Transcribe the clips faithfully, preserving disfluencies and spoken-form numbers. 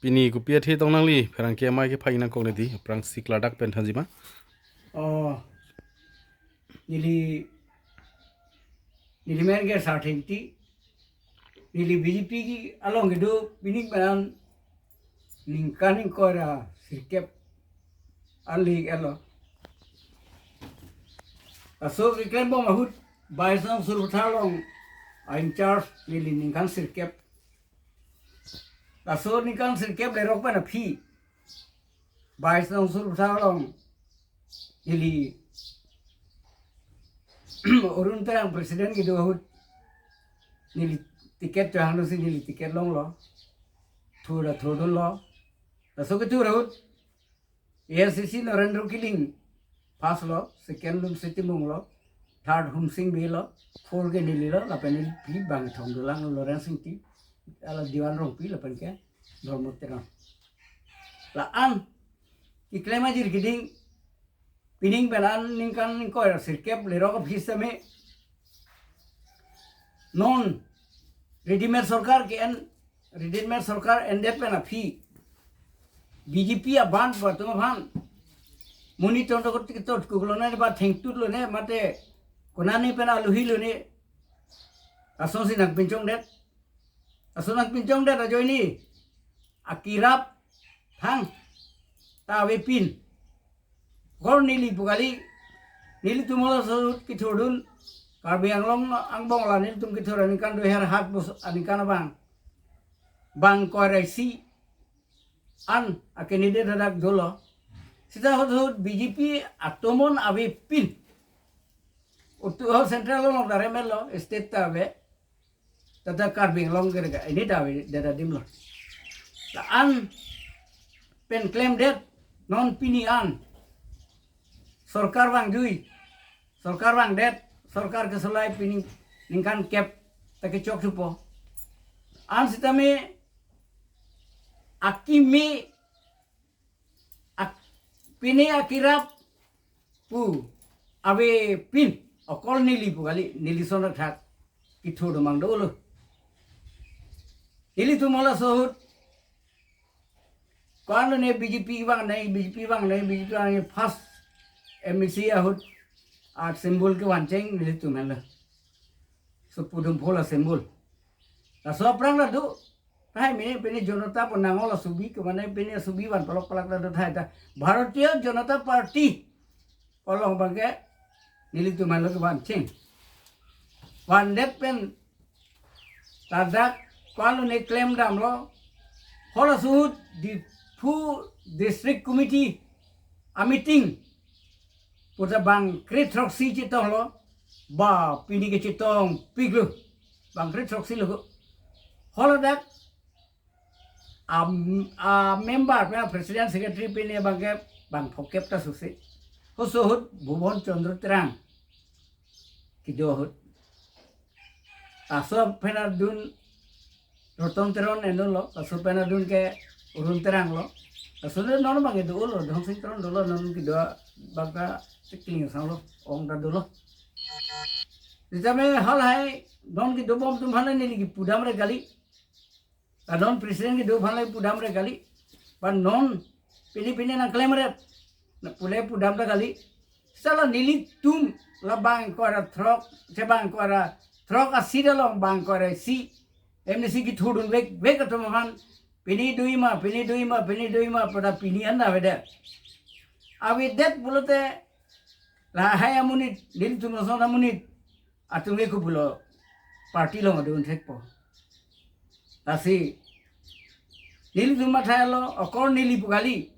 Pini kopi athe tong nangli, pherangke amei kephai nangkok nedi, aphrangsi klardak pen thanji ma? Oh, neli, neli men ke Sarthengti, neli B J P along kedo, pining pen an ningkan ingkoi ra sirkep an lik elo. Laso keklem bom ahut, Bais Nongsuruphathar along a-in-charge neli ningkan sirkep. Laso ningkan sirkep lerok pen aphi, Bais Nongsuruphathar along neli Arun Terang president kedo ahut neli ticket chohangsi neli ticket longlo. Thur ra thurdunlo. Laso kethur ahut A I C C Narendra Killing first lo, second Lumsing Timung lo, third Humsing Bey lo, four ke neli lo, lapen neli phi bangkethom dolang, Lawrence Ingti, hala Diwan Rongpi lapen ke Dharma Teron. La-an keklem ajir keding, pining pen an ningkan ingkoi ra sirkep lerok aphi sitame, non readymade sorkar ke-en, readymade sorkar endet pen aphi, B J P abang pu atum aphan monit tongtong ketot kuklone ba thengtut lone mate konane pen aluhi lone, asonsi nangpinchongdet. Ason nangpinchongdet ajoine akirap thangta avepin. Kor neli pu kali, nelitum halaso ahut kethurdun, Karbi Anglong angbong la nelitum kethur aningkan dui hajar hat bos aningkan abang, bang ingkoi ra isi an a-candidate hadak dolo. Sita ahut ahut B J P atomon avepin. Utu ho central along ta remel lo, state ta ave. Tata Karbi Anglong ke rega, ini ta ave, dada dim lo. La-an pen klemdet, non pini an sorkar vangjui, sorkar vangdet, sorkar kesolai pini ningkan kep ta kechok thupo. An sitame akimi ak-, pini akirap pu avepin, okol neli pu kali, neli son thak kethur domang dolo. Nelitum halaso ahut ko-an lone B J P vangnei, B J P vangnei, B J P vangnei, first M A C ahut a-symbol kevancheng nelitum henlo. Sopo Dumpho a-symbol. Laso aphrang ta do, tahai mene pini Janata pu nanglo, subi kemane pini subi van palok palak ta do tahai ta. Bharatiya Janata Party along abangke nelitum henlo kevancheng. Vandet pen ladak ko-an lone klem damlo. Halaso ahut Diphu District Committee a-meeting puta bang kre throksi chetonglo, ba pini ke chetongpiklo, bang kre throksi lo. Haladak a, a-member pen president secretary pini abangke bang phokep ta susi. Halaso ahut Bhuban Chandra Terang kedo ahut. Laso pen adun Roton Teron enlo, laso pen adun ke Arun Terang lo. Laso le non abangke dolo, Dhongsing Teron dolo, non kedo abangke Tikling Asang lo, ong ta dolo. Sitame halahai non kedo bom atum aphan neli kepudamre kali. La non president kedo aphan le pudamre kali. Ba non pini pini nangklemret, na pule pudam ta kali. Sala nelitum la bang ingkoi ra throk, che bang ingkoi ra throk a-seat along bang ingkoi ra isi M A C kethurdun vek vek atum aphan, pini dui ma, pini dui ma, pini dui ma, pada pini an avedet. Avedet pulote lahai amonit, nelitum lason amonit atum ke kopulo party along adun thekpo. Lasi nelitum matha lo, okor neli pu kali.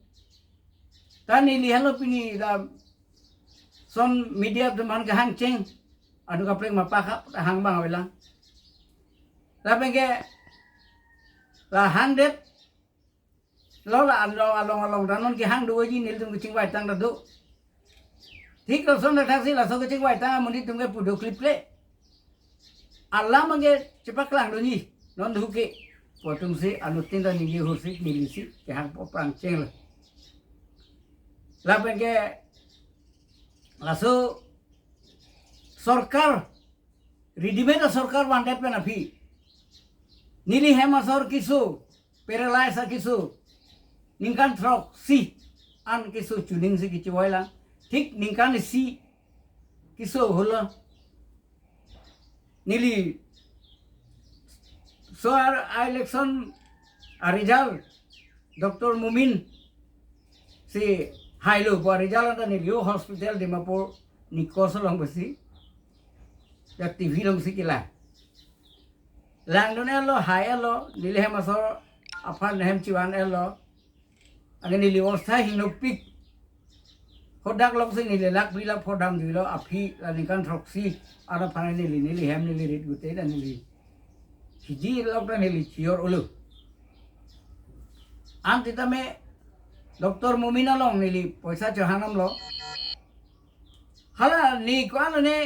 Ta neli henlo pini lason media atum aphan kehangcheng, anu kaprek mapakha hang bang avelang. Lapen ke la hangdet lo, la along along along ta non kehang doji, nelitum kechingvaitang ta do. Thik lason ta thaksi laso kechingvaitang amonit atum ke pudo kliple. Alam abangke chepaklang doji non duke. Pu atumsi anuttin ta ningje hursi neli si kehangpo, pangcheng lo. Lapen ke laso sorkar, readymade sorkar vandet pen aphi, neli hem asor keso paralyze akeso ningkan throksi an keso chuning si kechevoi lang. Thik ningkan isi keso holo neli so ar election a result Doctor Momin si hailo, bo a result anta neli o hospital Dimapur Nikos along pusi ya T V along si kelang. Langdun-etlo, hai-etlo, neli hem asor aphan hem chevan-etlo. Anke neli ostha hingnopik. Hadak lok si neli lakh phli lakh pho damjuilo, aphi la ningkan throksi an aphan neli, neli hem neli rit gute ta neli hiji lok ta neli chior ulu. An sitame Doctor Momin along neli poisa chohanamlo. Hala ne ko-an ne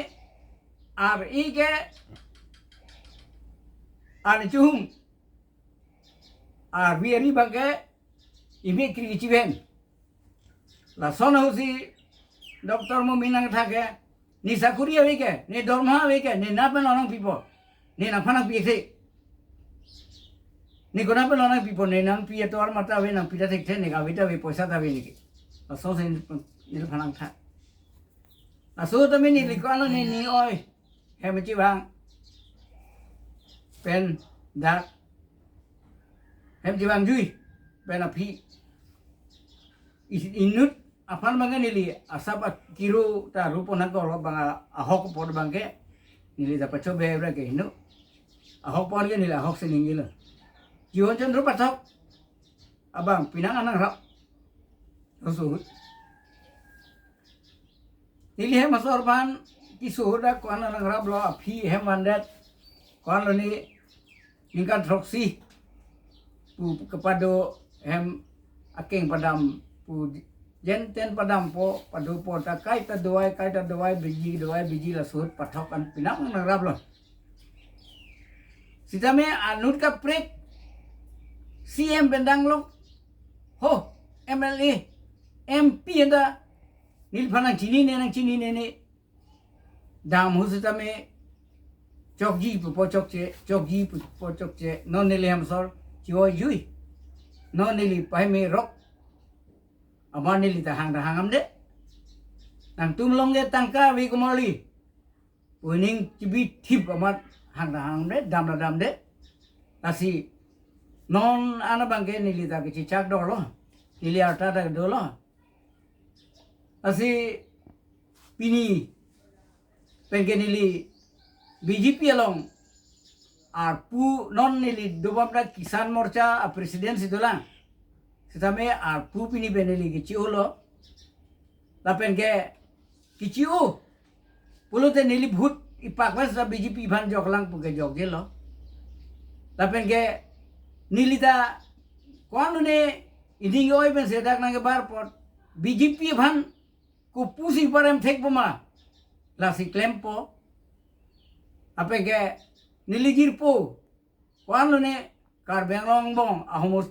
ar-e ke ar chuhum ar-e ari abangke imi kri chiven. Lason ahut si Doctor Momin nangthak ke, ne sakuri ave ke, ne dorma ave ke, ne nangpen lonang pipo, ne nangphan nangpi-ik the. Ne konat pen lonang pipo, ne nangpi atovar mata ave, nangpi ta thekthe, ne ave ta ave, poisa ta ave neke. Lason si neliphan nangthak. Laso tame neli ko-an ne, ne oi hem chevang pen dak hem chevang jui pen aphi is-, inut aphan abangke neli asap akiro ta rupo nangkolo abang a-, ahok apot abangke neli ta pacho be ra ke hinu. Ahok apot ke neli ahok si ningjelo. Jiwon Chandra Pathak abang penang an nangrap. Laso ahut neli hem asor aphan keso ahut dak ko-an nangraplo, aphi hem vandet, ko-an lo ne ningkan throksi pu kepado hem akeng padam pu, jenten padampo, padopo ta kaita dovai, kaita dovai, biji dovai, biji, laso ahut pathok an penang nangraplo. Sitame anut kaprek C M pen danglok ho, M L A, M P anta neliphan nangchinine, nangchinine ne dam ahut sitame chokji pupo chokche, chokji pupo chokche, non neli hem asor chevoi jui. Non neli pahime rok. Amat neli ta hang ta hang damde. Nangtum along ke tangka ave komarli pu aning chibithip amat hang ta hang damde, dam ta damde. Lasi non an abangke neli ta kechechak dolo. Neli arta ta dolo. Lasi pini penke neli B J P along arpu, non neli dobom ta Kisan Morcha a president si dolang. Sitame arpu pini pen neli kechi-olo. Lapenke kechi-o pulote neli vote ipak ves ta B J P aphan joklang puke jokjelo. Lapenke neli ta ko-an lo ne ining oi pen sedak nangkebar apot B J P aphan kopusi parem thekpo ma, lasi klempo. Lapenke neli jirpo, ko-an lo ne Karbi Anglong angbong ahormu